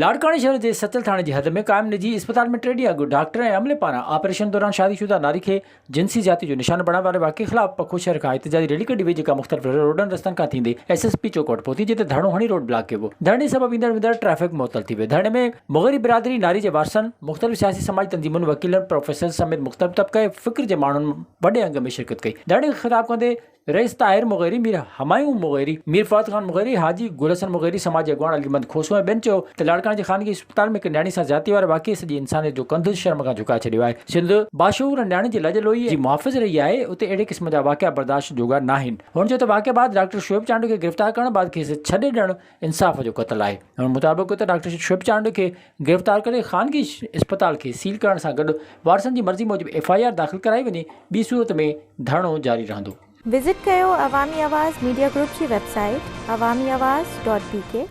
لاڙڪاڻي شهر جي سچل ٿاڻي جي حد ۾ قائم نجي اسپتال ۾ ٽي ڏينهن اڳ ڊاڪٽر ۽ عملي پاران آپريشن دوران شادي شده ناري کي جنسي زيادتي جو نشانو بڻائڻ واري واقعي خلاف پکو شهر کان احتجاجي ريلي ڪڍي وئي جيڪا مختلف روڊن رستن کان ٿيندي ايس ايس پي چوڪ وٽ پهتي جتي ڌرڻو هڻي روڊ بلاڪ ڪيو ويو ڌرڻي سبب ايندڙ ويندڙ ٽريفڪ معطل ٿي ويو ڌرڻي ۾ مغيري برادري ناري جي وارثن مختلف سياسي سماجي تنظيمن وڪيلن پروفيسرز سميت مختلف طبقه فڪر جي ماڻهن وڏي انگ ۾ شرڪت ڪئي ڌرڻي کي خطاب ڪندي رئيس طاهر مغيري، مير همايون مغيري، مير فهد خان مغيري، حاجي گل حسن مغيري، سماجي اڳواڻ علي محمد کوسو ۽ ٻين چيو ته لاڙڪاڻي جي خانگي اسپتال ۾ هڪ نياڻي سان زيادتي واري واقعي سڄي انسانيت جو ڪنڌ شرم کان جهڪائي ڇڏيو آهي، سنڌ باشعور ۽ نياڻين جي لڄ لوئي جي محافظ رهي آهي، اتي اهڙي قسم جا واقعا برداشت جوڳا ناهن. هن چيو ته واقعي بعد ڊاڪٽر شعيب چانڊيو کي گرفتار ڪرڻ بعد کيس ڇڏي ڏيڻ انصاف جو قتل آهي. هن مطالبو ڪيو ته ڊاڪٽر شعيب چانڊيو کي گرفتار ڪري خانگي اسپتال کي سيل ڪرڻ سان گڏ وارثن جي مرضي موجب ايف I R داخل ڪرائي وڃي، ٻي صورت ۾ ڌرڻو جاري رهندو. وزٽ ڪيو عوامي آواز ميڊيا گروپ جي website Awami Awaz dot B K.